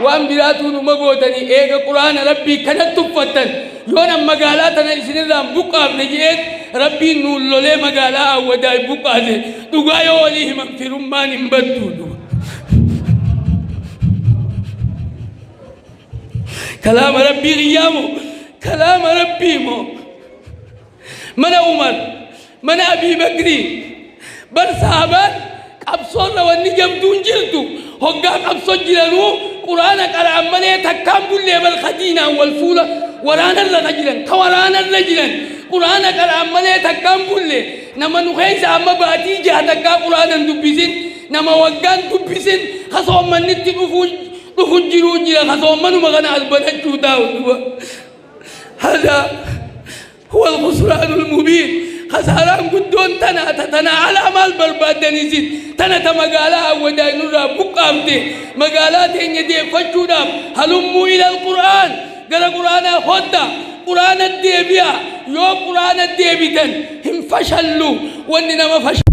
Waan biraatuu numa gootanii eega Qur'aana Rabbii kanatti tuffattan yoon an magaalaa tana isinirraa hin buqqaafne je'eet Rabbiin nuun lolee magaalaa Awwadaay buqqaase. Dhugaa yoo walii himan firummaan hin baddu. Kalaama Rabbii kiyyaa moo? Kalaama Rabbii moo? Mana Umar, mana Abii Bakrii, bar sahabaan qabsoorra wanni jabduun jirtu hoggaa qabso jiranuu Qur'aana qara'an malee takkaan bullee bar ka diinaan wal fuula waraanarra ka jiran ka waraanarra jiran Qur'aana qara'an malee takkaan bulle. Nama nu keessa amma baatii jaha takkaa Qur'aana hin dubbisin, nama waggaan dubbisin, ka soommannitti dhufuu dhufu jiruu jira, ka soommanuma kana as banachuu taa'u duba. Hada huwa al-khusraanul mubiin. Khasaaraan guddoon tana ta tanaa alaa maal barbaaddan isin? Tana ta magaalaa Awwadaay nurraa buqqaafte magaalaa teenya deeffachuudhaaf halummuu ila al-Qur'aan, gara Qur'aanaa kotta, Qur'aana deebi'a. Yoo Qur'aana deebitan hin fashallu. Wanni nama fashalsu